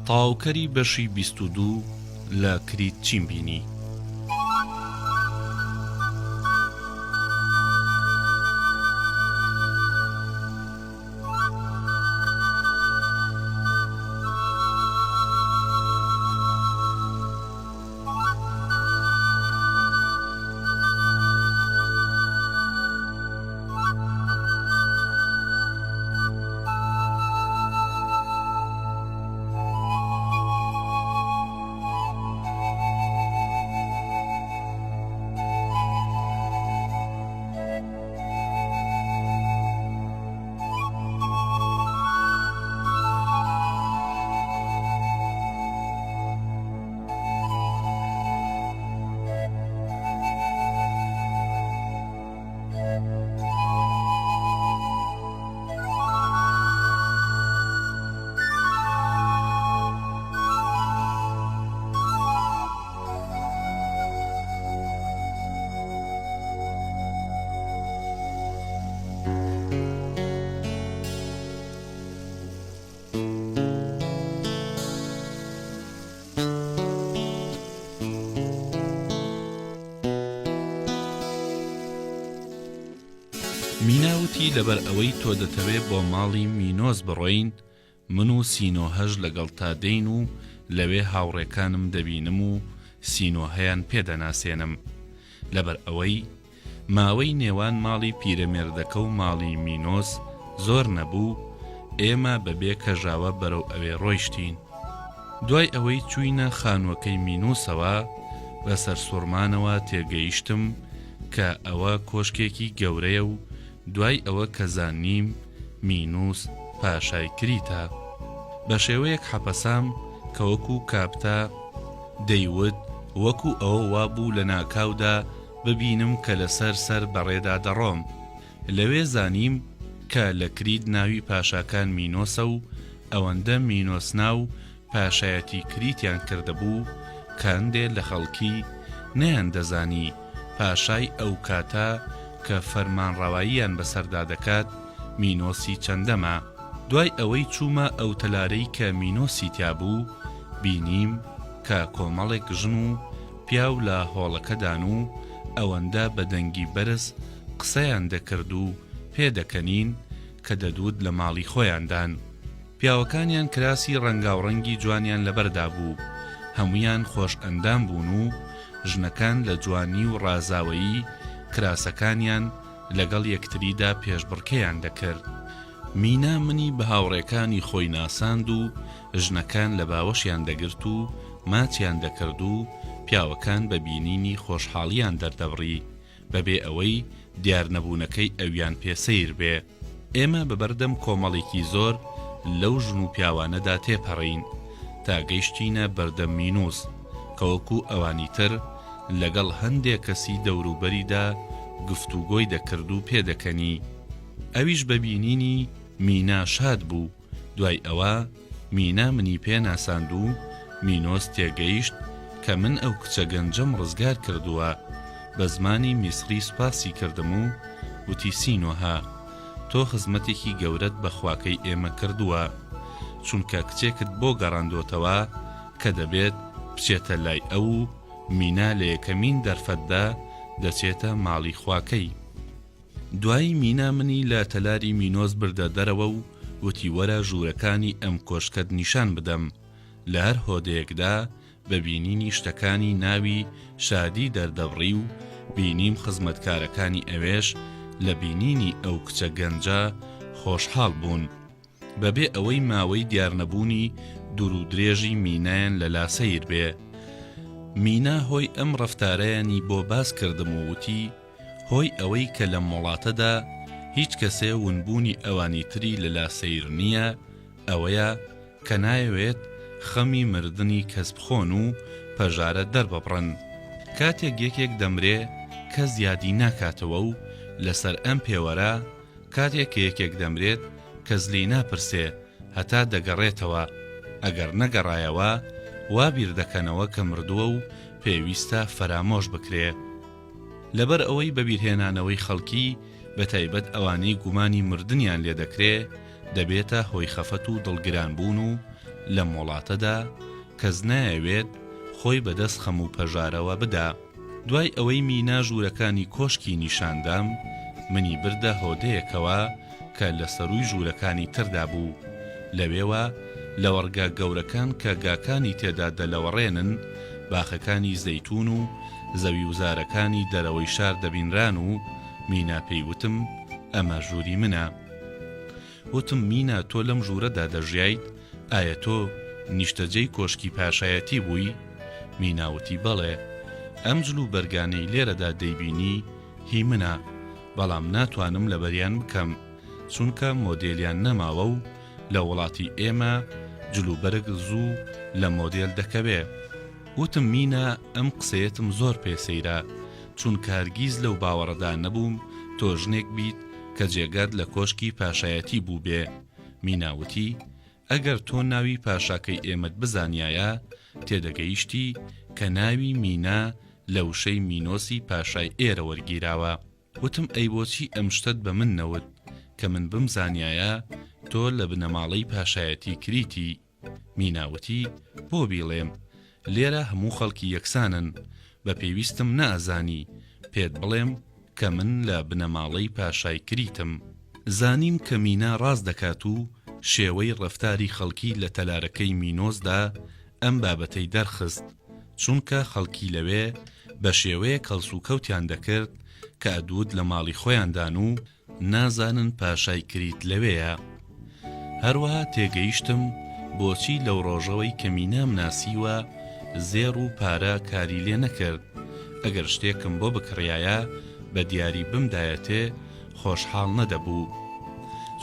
تەواوکەری بەشی 22 لە کریت چیم بینی؟ مینا وتی لەبەر ئەوەی تۆ دەتەوێ بۆ ماڵی مینۆس بڕۆین من و سینۆهەش لەگەڵتا دێین و لەوێ هاوڕێکانم دەبینم و سینۆهەیان پێ دەناسێنم لەبەر ئەوەی ماوەی نێوان ماڵی پیرەمێردەکە و ماڵی مینۆس زۆر نەبوو، ئێمە بە بێ کەژاوە بەرەو ئەوێ ڕۆیشتین. دوای ئەوەی چووینە خانووەکەی مینوسەوە، بە سەرسوڕمانەوە تێگەیشتم کە ئەوە کۆشکێکی گەورەیە و دوای ئەوە کە زانیم مینوس پاشای کریتە. بە شێوەیەک حەپەسام کە وەکوو کاپتا دەیوت وەکوو ئەوە وابوو لە ناکاودا ببینم کە لەسەر سەر بەڕێدا دەڕۆم. لەوێ زانیم کە لە کریت ناوی پاشاکان مینۆسە و ئەوەندە مینۆس ناو پاشایەتی کریتیان کردبوو کە هەندێ لە خەڵکی نەیاندەزانی پاشای ئەو کاتە کە فەرمانڕەواییان بەسەردا دەکات مینۆسی چەندەمە. دوای ئەوەی چوومە ئەو تەلارەی کە مینۆسی تیا بوو بینیم کە کۆمەڵێک ژن و پیاو لە هۆڵەکەدان و ئەوەندە بە دەنگی بەرز قسەیان دەکرد و پێدەکەنین کە دەدوت لە ماڵی خۆیاندان. پیاوەکانیان کراسی ڕەنگاوڕەنگی جوانیان لەبەردا بوو، هەموویان خۆش ئەندام بوون و ژنەکان لە جوانی و ڕازاوەیی کراسەکانیان لەگەڵ یەکتریدا پێشبڕکێیان دەکرد. مینا منی بە هاوڕێکانی خۆی ناساند و ژنەکان لە باوەشیان دەگرت و ماچیان دەکرد و پیاوەکان بە بینینی خۆشحاڵییان دەردەبڕی بەبێ ئەوەی دیارنەبوونەکەی ئەویان پێ سەیر بێ. ئێمە بە بەردەم کۆمەڵێکی زۆر لەو ژن و پیاوانەدا تێپەڕین تا گەیشتینە بەردەم مینوس کە وەکو ئەوانی تر لەگەڵ هەندێ کەسی دەوروبەریدا گفتوگۆی دەکرد و پێدەکەنی. ئەویش بە بینینی مینا شاد بوو، دوای ئەوە مینا منی پێ ناساند و مینۆس تێگەیشت کە من ئەو کچە گەنجەم ڕزگار کردووە، بە زمانی میسری سوپاسی کردم و وتی سینۆهە تۆ خزمەتێکی گەورەت بە خواکەی ئێمە کردووە، چونکە کچێکت بۆ گەڕاندۆتەوە کە دەبێت بچێتە لای ئەو و مینا لە یەکەمین دەرفەتدا دەچێتە ماڵی خواکەی. دوایی مینا منی لە تەلاری مینۆس بردە دەرەوە و وتی وەرە ژوورەکانی ئەم کۆشکەت نیشان بدەم، لە هەر هۆدەیەکدا بە بینینی شتەکانی ناوی شادی دەردەبڕی و بینیم خزمەتکارەکانی ئەوێش لە بینینی ئەو کچە گەنجە خۆشحاڵ بوون. بەبێ ئەوەی ماوەی دیارنەبوونی دوورودرێژی مینایان لەلا سەیر بێ. مینا هۆی ئەم ڕەفتارەیانی بۆ باس کردم و وتی، هۆی ئەوەی کە لەم وڵاتەدا هیچ کەسێ ونبوونی ئەوانی تری لەلا سەیر نییە، ئەوەیە کە نایەوێت خەمی مردنی کەس بخۆن و پەژارە دەرببڕن. کاتێک یەکێک دەمرێ کەس یادی ناکاتەوە و لەسەر ئەم پێوەرە کاتێ کە یەکێک دەمرێت کەس لێی ناپرسێ هەتا دەگەڕێتەوە، ئەگەر نەگەڕایەوە وا بیر دەکەنەوە کە مردووە و پێویستە فەرامۆش بکرێ. لەبەر ئەوەی بەبیرهێنانەوەی خەڵکی، بەتایبەت ئەوانەی گومانی مردنیان لێ دەکرێ، دەبێتە هۆی خەفەت و دڵگران بوون و. لەم وڵاتەدا کەس نایەوێت خۆی بە دەست خەم و پەژارەوە بدا. دوای ئەوەی مینا ژوورەکانی کۆشکی نیشان دام، منی بردە هۆدەیەکەوە کە لە سەرووی ژوورەکانی تردا بوو. لەوێوە لەوەڕگا گەورەکان کە گاکانی تێدا دەلەوەڕێنن، باخەکانی زەیتوون و زەویوزارەکانی دەرەوەی شار دەبینران و مینا پێی وتم ئەمە ژووری منە. وتم مینا تۆ لەم ژوورەدا دەژیایت؟ ئایا تۆ نیشتەجێی کۆشکی پاشایەتی بووی؟ مینا وتی بەڵێ. ئەم جل و بەرگانەی لێرەدا دەیبینی هی منە، بەڵام ناتوانم لەبەریان بکەم، چونکە مۆدێلیان نەماوە و لە وڵاتی ئێمە جل و بەرگ زوو لە مۆدێل دەکەوێ. وتم مینا ئەم قسەیەتم زۆر پێ سەیرە، چونکە هەرگیز لەو باوەڕەدا نەبووم تۆ ژنێک بیت کە جێگات لە کۆشکی پاشایەتی بووبێ. مینا وتی، ئەگەر تۆ ناوی پاشاکەی ئێمەت بزانیایە، تێدەگەیشتی کە ناوی مینا لە وشەی مینۆسی پاشای ئێرە وەرگیراوە. وتم ئەی بۆچی ئەم شتەت بە من نەوت، کە من بمزانیایە تۆ لە بنەماڵەی پاشایەتی کریتی؟ مینا وتی، بۆ بیڵێم؟ لێرە هەموو خەڵکی یەکسانن، بە پێویستم نەئەزانی پێت بڵێم کە من لە بنەماڵەی پاشای کریتم. زانیم کە مینا ڕاست دەکات و شێوەی ڕەفتاری خەڵکی لە تەلارەکەی مینۆسدا ئەم بابەتەی دەرخست، چونکە خەڵکی لەوێ بە شێوەیەک هەڵسوکەوتیان دەکرد کە ئەدوت لە ماڵی خۆیاندان و نازانن پاشای کریت لەوێیە. هەروەها تێگەیشتم بۆچی لەو ڕۆژەوەی کە مینام ناسیوە زێڕ و پارە کاری لێ نەکرد، ئەگەر شتێکم بۆ بکڕیایە بە دیاری بمدایەتێ خۆشحاڵ نەدەبوو.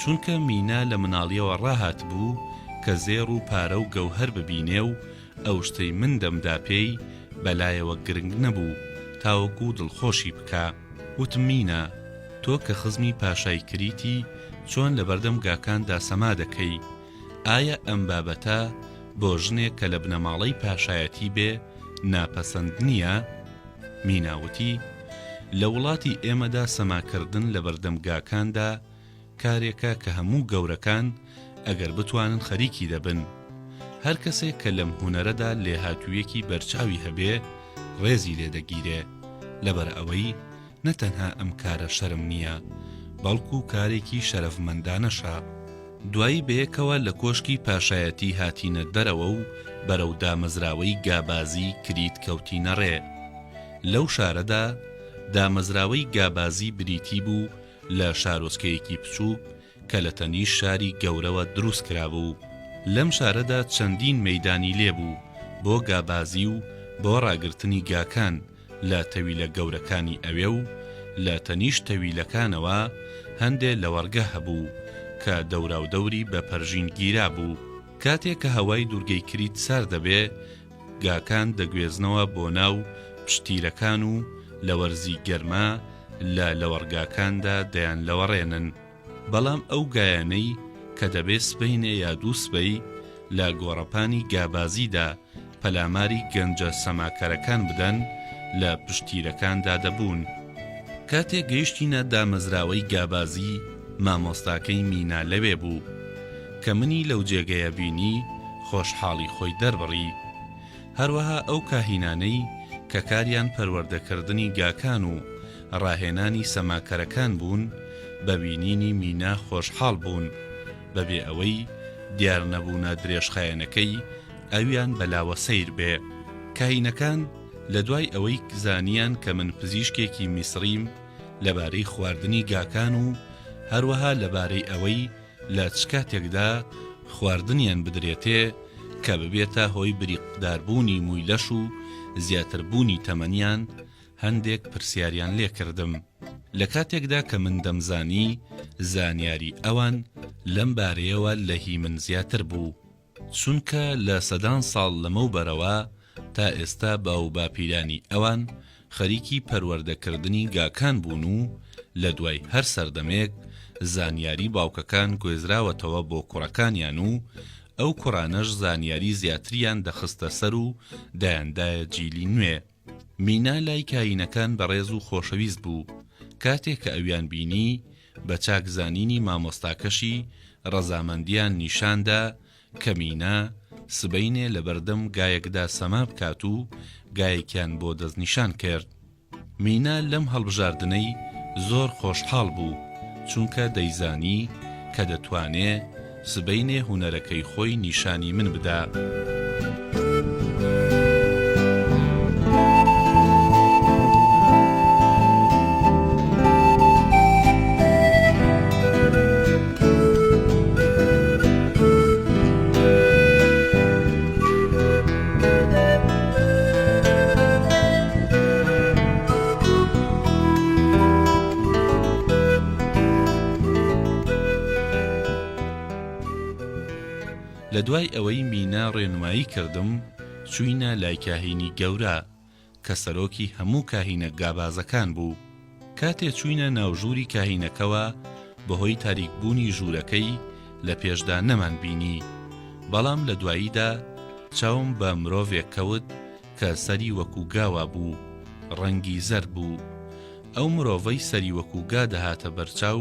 چونکە مینا لە مناڵیەوە ڕاهاتبوو کە زێڕ و پارە و گەوهەر ببینێ و ئەو شتەی من دەمدا پێی بەلایەوە گرنگ نەبوو تاوەکو دڵخۆشی بکا. وتم مینا تۆ کە خزمی پاشای کریتی چۆن لەبەردەم گاکاندا سەما دەکەی؟ ئایا ئەم بابەتە بۆ ژنێک کە لە بنەماڵەی پاشایەتی بێ ناپەسەند نییە؟ مینا وتی، لە وڵاتی ئێمەدا سەماکردن لەبەردەم گاکاندا کارێکە کە هەموو گەورەکان ئەگەر بتوانن خەریکی دەبن. هەر کەسێک کە لەم هونەرەدا لێهاتوویەکی بەرچاوی هەبێ ڕێزی لێ دەگیرێ، لەبەر ئەوەی نە تەنها ئەم کارە شەرم نییە، بەڵکو کارێکی شەرەفمەندانەشە. دوایی بەیەکەوە لە کۆشکی پاشایەتی هاتینە دەرەوە و بەرەو دامەزراوەی گابازی کریت کەوتینە ڕێ. لەو شارەدا دامەزراوەی گابازی بریتی بوو لە شارۆچکەیەکی بچووک کە لە تەنیشت شاری گەورەوە دروست کرابوو. لەم شارەدا چەندین مەیدانی لێ بوو بۆ گابازی و بۆ ڕاگرتنی گاکان لە تەویلە گەورەکانی ئەوێ و لە تەنیشت تەویلەکانەوە هەندێ لەوەڕگە هەبوو کە دەوراودەوری بە پەرژین گیرابوو. کاتێ کە هەوای دوورگەی کریت سارد دەبێ گاکان دەگوێزنەوە بۆ ناو پشتیرەکان و لە وەرزی گەرما لە لەوەڕگاکاندا دەیانلەوەڕێنن. بەڵام ئەو گایانەی کە دەبێ سبەینێ یا دووسبەی لە گۆڕەپانی گابازیدا پەلاماری گەنجە سەماکەرەکان بدەن لە پشتیرەکاندا دەبوون. کاتێ گەیشتینە دامەزراوەی گابازی مامۆستاکەی مینا لەوێ بوو. کە منی لەو جێگەیە بینی خۆشحاڵی خۆی دەربڕی. هەروەها ئەو کاهینانەی کە کاریان پەروەردەکردنی گاکان و ڕاهێنانی سەماکەرەکان بوون بە بینینی مینا خۆشحاڵ بوون بەبێ ئەوەی دیارنەبوونە درێژخایەنەکەی ئەویان بەلاوە سەیر بێ. کاهینەکان لە دوای ئەوەی زانیان کە من پزیشکێکی میسڕیم لەبارەی خواردنی گاکان و هەروەها لەبارەی ئەوەی لە چ کاتێکدا خواردنیان بدرێتێ کە ببێتە هۆی بریقداربوونی مووی لەش و زیاتربوونی تەمەنیان، هەندێک پرسیاریان لێکردم. لە کاتێکدا کە من دەمزانی زانیاری ئەوان لەم بارەیەوە لە هی من زیاتر بوو. چونکە لە سەدان ساڵ لەمەوبەرەوە تا ئێستا باووباپیرانی ئەوان خەریکی پەروەردەکردنی گاکان بوون و لە دوای هەر سەردەمێک زانیاری باوکەکان گوێزراوەتەوە بۆ کوڕەکانیان و ئەو کوڕانەش زانیاری زیاتریان دەخستە سەر و دەیاندایە جیلی نوێ. مینا لای کاهینەکان بەڕێز و خۆشەویست بوو، کاتێ کە ئەویان بینی، بە چاک زانینی مامۆستاکەشی ڕەزامەندییان نیشان دا کە مینا سبەینێ لەبەردەم گایەکدا سەما بکات و گایەکیان بۆ دەستنیشان کرد. مینا لەم هەڵبژاردنەی زۆر خۆشحاڵ بوو، چونکە دەیزانی کە دەتوانێ سبەینێ هونەرەکەی خۆی نیشانی من بدا. لە دوای ئەوەی مینا ڕێنمایی کردم چووینە لای کاهینی گەورە کە سەرۆکی هەموو کاهینە گابازەکان بوو. کاتێ چووینە ناو ژووری کاهینەکەوە بەهۆی تاریک بوونی ژوورەکەی لە پێشدا نەمان بینی بەڵام لە دواییدا چاوم بە مرۆڤێک کەوت کە سەری وەکو گا وابوو ڕەنگی زەرد بوو ئەو مرۆڤەی سەری وەکو گا دەهاتە بەرچاو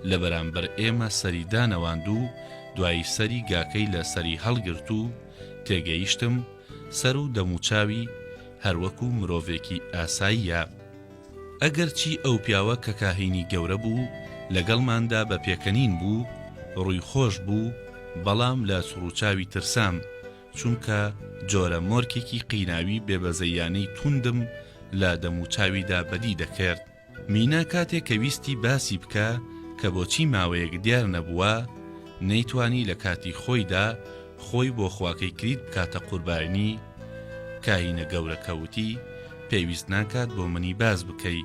لە بەرامبەر ئێمە سەری دانەواند و دوایی سەری گاکەی لە سەری هەڵگرت و تێگەیشتم سەر و دەموچاوی هەروەکو مرۆڤێکی ئاساییە. ئەگەرچی ئەو پیاوە کە کاهینی گەورە بوو لەگەڵماندا بە پێکەنین بوو، ڕووی خۆش بوو، بەڵام لە چڕوچاوی ترسام، چونکە جۆرە مۆرکێکی قیناوی بێبەزەییانەی توندم لە دەموچاویدا بەدی دەکرد. مینا کاتێ کە ویستی باسی بکا کە بۆچی ماوەیەک دیار نەبووە، نەیتوانی لە کاتی خۆیدا خۆی بۆ خواکەی کریت بکاتە قوربانی، کاهینە گەورەکە وتی، پێویست ناکات بۆ منی باس بکەی،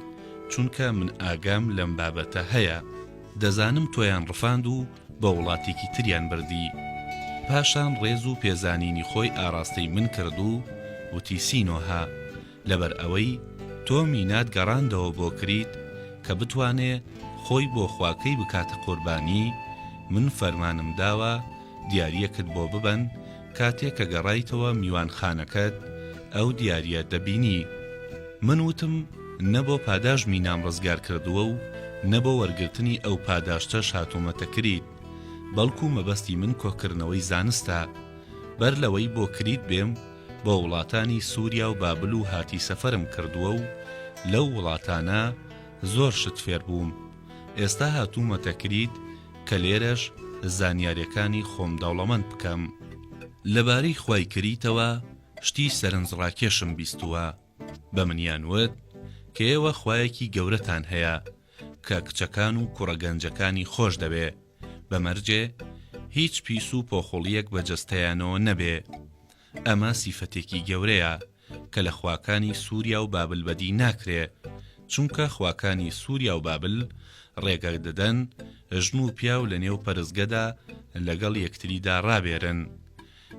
چونکە من ئاگام لەم بابەتە هەیە. دەزانم تۆیان ڕفاند و بۆ وڵاتێکی تریان بردی. پاشان ڕێز و پێزانینی خۆی ئاڕاستەی من کرد و وتی سینۆهە، لەبەر ئەوەی تۆ مینات گەڕاندەوە بۆ کریت کە بتوانێ خۆی بۆ خواکەی بکاتە قوربانی، من فەرمانم داوە دیارییەکت بۆ ببەن، کاتێ کە گەڕایتەوە میوانخانەکەت ئەو دیارییە دەبینی. من وتم نە بۆ پاداش مینام ڕزگار کردووە و نە بۆ وەرگرتنی ئەو پاداشتەش هاتوومەتە کریت، بەڵکو مەبەستی من کۆکردنەوەی زانستە. بەر لەوەی بۆ کریت بێم بۆ وڵاتانی سوریا و بابل و هاتی سەفەرم کردووە و لەو وڵاتانە زۆر شت فێر بووم. ئێستا هاتوومەتە کریت کە لێرەش زانیارەکانی خۆم دەوڵەمەند بکەم. لەبارەی خوای کریتەوە شتی سەرنجڕاکێشم بیستووە. بە منیان وت کە ئێوە خوایەکی گەورەتان هەیە کە کچەکان و کوڕە گەنجەکانی خۆش دەوێ بە مەرجێ هیچ پیس و پۆخوڵیەک بە جەستەیانەوە نەبێ. ئەمە سیفەتێکی گەورەیە کە لە خواکانی سوریا و بابل بەدی ناکرێ، چونکە خواکانی سوریا و بابل ڕێگە دەدەن ژن و پیاو لە نێو پەرستگەدا لەگەڵ یەکتریدا ڕابێرن.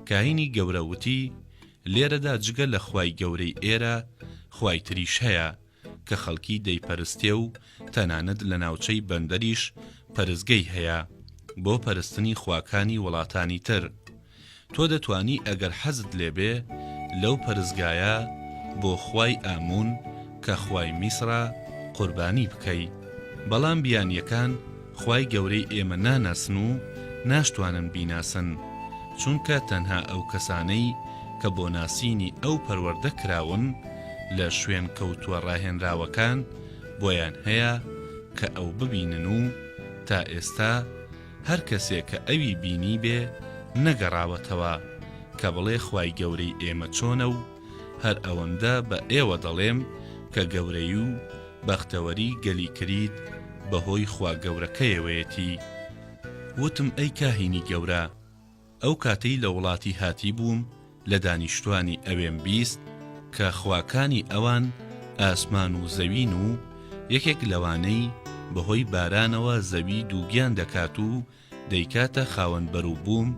کاهینی گەورە وتی، لێرەدا جگە لە خوای گەورەی ئێرە، خوای تریش هەیە کە خەڵکی دەیپەرستێ و تەنانەت لە ناوچەی بەندەریش پەرستگەی هەیە بۆ پەرستنی خواکانی وڵاتانی تر. تۆ دەتوانی ئەگەر حەزت لێ بێ لەو پەرستگایە بۆ خوای ئامون کە خوای میسرە قوربانی بکەی. بەڵام بیانیەکان خوای گەورەی ئێمە ناناسن و ناشتوانن بیناسن، چونکە تەنها ئەو کەسانەی کە بۆ ناسینی ئەو پەروەردە کراون لە شوێنکەوتووە ڕاهێنراوەکان بۆیان هەیە کە ئەو ببینن و تا ئێستا هەر کەسێ کە ئەوی بینیبێ نەگەڕاوەتەوە کە بڵێ خوای گەورەی ئێمە چۆنە و هەر ئەوەندە بە ئێوە دەڵێم کە گەورەی و بەختەوەری گەلی کریت بەهۆی خوا گەورەکەیەوەیەتی. وتم ئەی کاهینی گەورە، ئەو کاتەی لە وڵاتی هاتی بووم لە دانیشتوانی ئەوێم 20 کە خواکانی ئەوان ئاسمان و زەوین و یەکێک لەوانەی بەهۆی بارانەوە زەوی دووگیان دەکات و دەیکاتە خاوەن بەروبووم،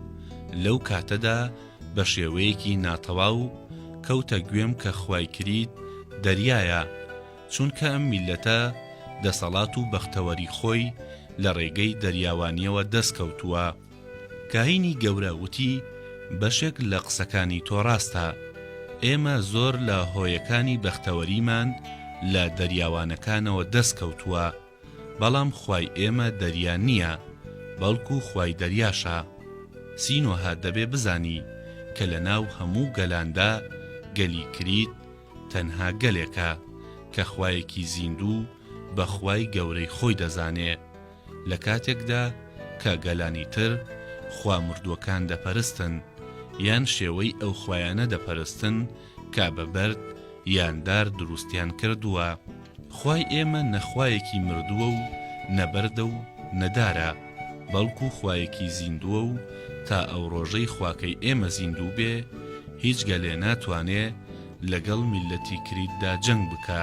لەو کاتەدا بە شێوەیەکی ناتەواو کەوتە گوێم کە خوای کریت دەریایە، چونکە ئەم میللەتە دەسەڵات و بەختەوەری خۆی لە ڕێگەی دەریاوانیەوە دەست کەوتووە. کاهینی گەورە وتی، بەشێک لە قسەکانی تۆ ڕاستە، ئێمە زۆر لە هۆیەکانی بەختەوەریمان لە دەریاوانەکانەوە دەست کەوتووە، بەڵام خوای ئێمە دەریا نییە، بەڵکو خوای دەریاشە. سینۆهە دەبێ بزانی. کە لە ناو هەموو گەلاندا گەلی کریت تەنها گەلێکە کە خوایەکی زیندوو بە خوای گەورەی خۆی دەزانێ لە کاتێکدا کە گەلانی تر خوا مردووەکان دەپەرستن یان شێوەی ئەو خوایانە دەپەرستن کە بە بەرد یان دار دروستیان کردووە. خوای ئێمە نە خوایەکی مردووە و نە بەردە و نە دارە، بەڵکو خوایەکی زیندووە و تا ئەو ڕۆژەی خواکەی ئێمە زیندوو بێ، هیچ گەلێ ناتوانێ لەگەڵ میللەتی کریتدا جەنگ بکا،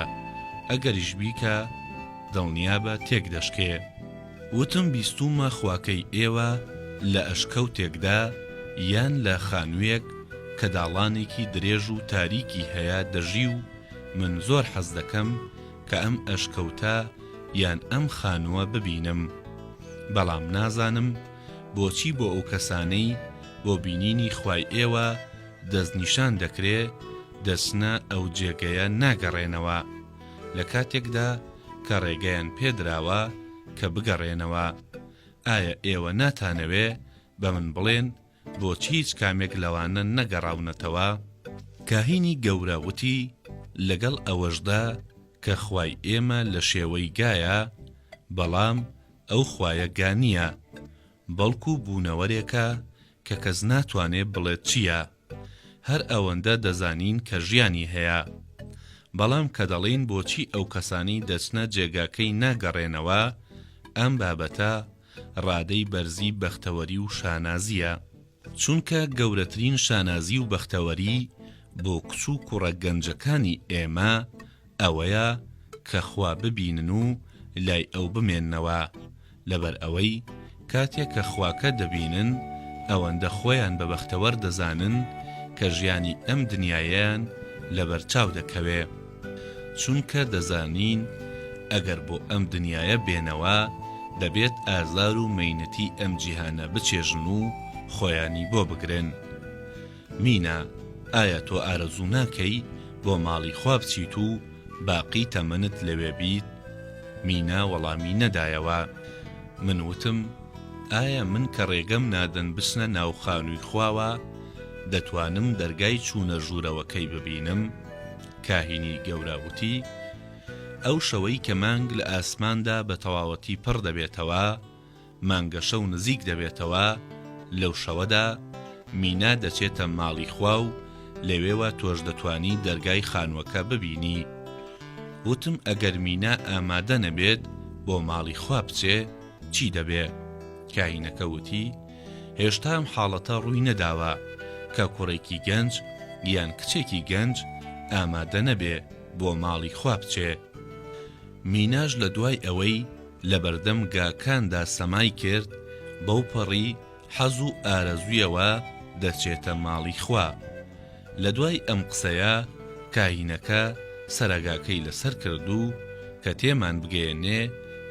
ئەگەریش بیکا دڵنیابە تێک دەشکێ. وتم بیستوومە خواکەی ئێوە لە ئەشکەوتێکدا یان لە خانوویەک کە داڵانێکی درێژ و تاریکی هەیە دەژی و من زۆر حەز دەکەم کە ئەم ئەشکەوتە یان ئەم خانووە ببینم بەڵام نازانم بۆچی بۆ ئەو کەسانەی بۆ بینینی خوای ئێوە دەستنیشان دەکرێ دەچنە ئەو جێگەیە ناگەڕێنەوە لە کاتێکدا کە ڕێگەیان پێدراوە کە بگەڕێنەوە ئایا ئێوە ناتانەوێ بە من بڵێن بۆچی هیچ کامێک لەوانە نەگەڕاونەتەوە؟ کاهینی گەورە وتی، لەگەڵ ئەوەشدا کە خوای ئێمە لە شێوەی گایە، بەڵام ئەو خوایە گا نییە، بەڵکو بوونەوەرێکە کە کەس ناتوانێ بڵێت چییە. هەر ئەوەندە دەزانین کە ژیانی هەیە. بەڵام کە دەڵێین بۆچی ئەو کەسانەی دەچنە جێگاکەی ناگەڕێنەوە، ئەم بابەتە ڕادەی بەرزی بەختەوەری و شانازییە. چونکە گەورەترین شانازی و بەختەوەری بۆ کچ و کوڕە گەنجەکانی ئێمە ئەوەیە کە خوا ببینن و لای ئەو بمێننەوە، لەبەر ئەوەی کاتێ کە خواکە دەبینن ئەوەندە خۆیان بە بەختەوەر دەزانن کە ژیانی ئەم دنیایەیان لەبەر چاو دەکەوێ. چونکە دەزانین ئەگەر بۆ ئەم دنیایە بێنەوە دەبێت ئازار و مەینەتی ئەم جیهانە بچێژن و خۆیانی بۆ بگرن. مینا، ئایا تۆ ئارەزوو ناکەی بۆ ماڵی خوا بچیت و باقی تەمەنت لەوێ بیت؟ مینا وەڵامی نەدایەوە. من وتم، ئایا من کە ڕێگەم نادەن بچنە ناو خانووی خواوە، دەتوانم دەرگای چوونە ژوورەوەکەی ببینم؟ کاهینی گەورە وتی، ئەو شەوەی کە مانگ لە ئاسماندا بە تەواوەتی پڕ دەبێتەوە، مانگەشەو نزیک دەبێتەوە، لەو شەوەدا مینا دەچێتە ماڵی خوا و لەوێوە تۆش دەتوانی دەرگای خانووەکە ببینی. وتم ئەگەر مینا ئامادە نەبێت بۆ ماڵی خوا بچێ چی دەبێ؟ کاهینەکە وتی، هێشتا ئەم حاڵەتە ڕووی نەداوە کە کوڕێکی گەنج یان کچێکی گەنج ئامادە نەبێ بۆ ماڵی خوا بچێ. میناش لە دوای ئەوەی لەبەردەم گاکاندا سەمای کرد، بەوپەڕی حەز و ئارەزوویەوە دەچێتە ماڵی خوا. لە دوای ئەم قسەیە کاهینەکە سەرەگاکەی لەسەر کرد و کە تێمان بگەیەنێ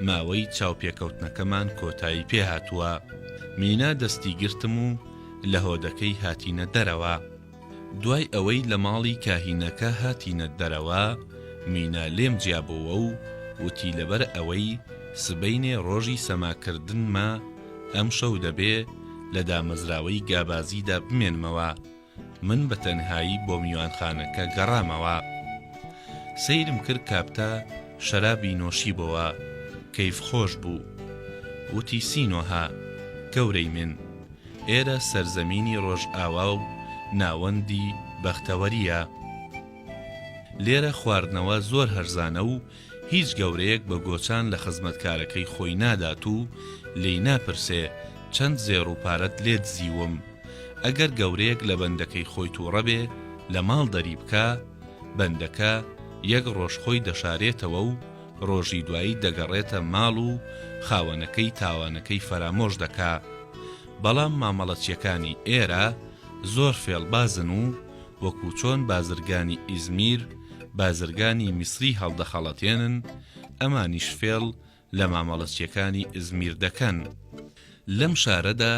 ماوەی چاوپێکەوتنەکەمان کۆتایی پێ هاتووە. مینا دەستی گرتم و لە هۆدەکەی هاتینە دەرەوە. دوای ئەوەی لە ماڵی کاهینەکە هاتینە دەرەوە، مینا لێم جیابۆوە و وتی لەبەر ئەوەی سبەینێ ڕۆژی سەماکردنمە، ئەمشەو دەبێ لە دامەزراوەی گابازیدا بمێنمەوە، من بە تەنهایی بۆ میوانخانەکە گەڕامەوە. سەیرم کرد کاپتە شەرابی نۆشیبۆوە، کەیف خۆش بوو. وتی سینۆهە، گەورەی من، ئێرە سەرزەمینی ڕۆژئاوا و ناوەندی بەختەوەرییە. لێرە خواردنەوە زۆر هەرزانە و هیچ گەورەیەک بە گۆچان لە خزمەتکارەکەی خۆی نادات و لێی ناپرسێ چەند زێڕ و پارەت لێ دزیوم. ئەگەر گەورەیەک لە بەندەکەی خۆی تووڕە بێ لە ماڵ دەری بکا، بەندەکە یەک ڕۆژ خۆی دەشارێتەوە و ڕۆژی دوایی دەگەڕێتە ماڵ و خاوەنەکەی تاوانەکەی فەرامۆش دەکا. بەڵام مامەڵەچیەکانی ئێرە زۆر فێڵبازن و وەکو چۆن بازرگانی ئیزمیر بازرگانی میسری هەڵدەخەڵەتێنن، ئەمانیش فێڵ لە مامەڵەچیەکانی ئیزمیر دەکەن. لەم شارەدا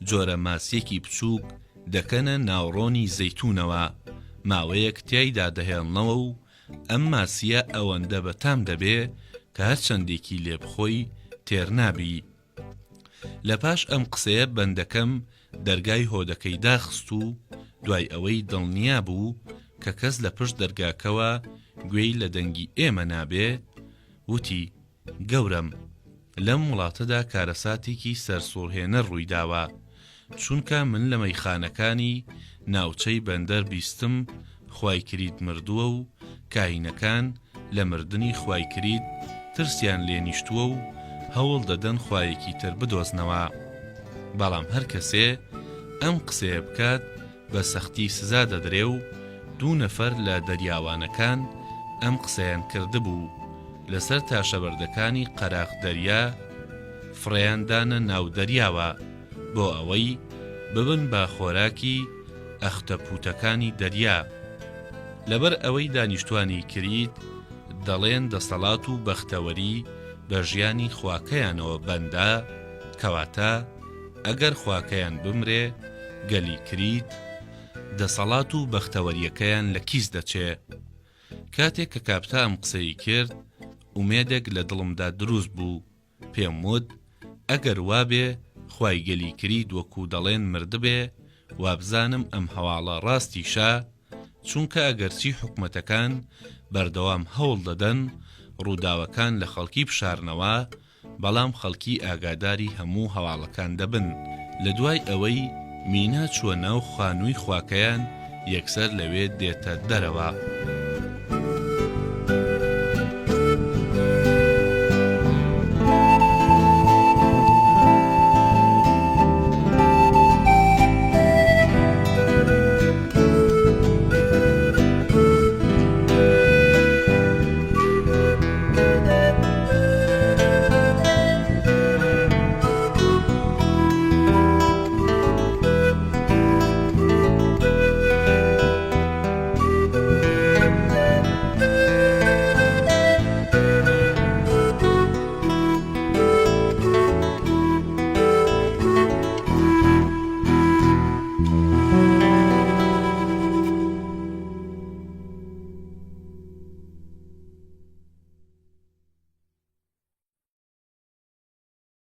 جۆرە ماسیەکی بچووک دەکەنە ناو ڕۆنی زەیتونەوە، ماوەیەک تیایدا دەهێڵنەوە و ئەم ماسیە ئەوەندە بەتام دەبێ کە هەرچەندێکی لێ بخۆی تێر نابی. لە پاش ئەم قسەیە بەندەکەم دەرگای هۆدەکەی داخست و. دوای ئەوەی دڵنیا بوو کە کەس لە پشت دەرگاکەوە گوێی لە دەنگی ئێمە نابێ، وتی، گەورەم، لەم وڵاتەدا کارەساتێکی سەرسوڕهێنەر ڕوویداوە، چونکە من لە مەیخانەکانی ناوچەی بەندەر بیستم خوای کریت مردووە و کاهینەکان لە مردنی خوای کریت ترسیان لێ نیشتووە و هەوڵ دەدەن خوایەکی تر بدۆزنەوە. بەڵام هەر کەسێ ئەم قسەیە بکات بە سەختی سزا دەدرێ و دوو نەفەر لە دەریاوانەکان ئەم قسەیان کردبوو لەسەر تاشەبەردەکانی قەراخ دەریا فڕێیان دانە ناو دەریاوە بۆ ئەوەی ببن بە خۆراکی ئەختەپوتەکانی دەریا. لەبەر ئەوەی دانیشتوانی کریت دەڵێن دەسەڵات و بەختەوەری بە ژیانی خواکەیانەوە بەندە، کەواتە ئەگەر خواکەیان بمرێ گەلی کریت دەسەڵات و بەختەوەریەکەیان لە کیس دەچێ. کاتێک کە کاپتا ئەم قسەی کرد ئومێدێک لە دڵمدا دروست بوو، پێم وت ئەگەر وابێ خوای گەلی کریت وەکو دەڵێن مردبێ وابزانم ئەم هەواڵە ڕاستیشە، چونکە ئەگەرچی حکومەتەکان بەردەوام هەوڵ دەدەن ڕووداوەکان لە خەڵکی بشارنەوە، بەڵام خەڵکی ئاگاداری هەموو هەواڵەکان دەبن. لە دوای ئەوەی مینا چووە ناو خانووی خواکەیان یەکسەر لەوێ دێتە دەرەوە.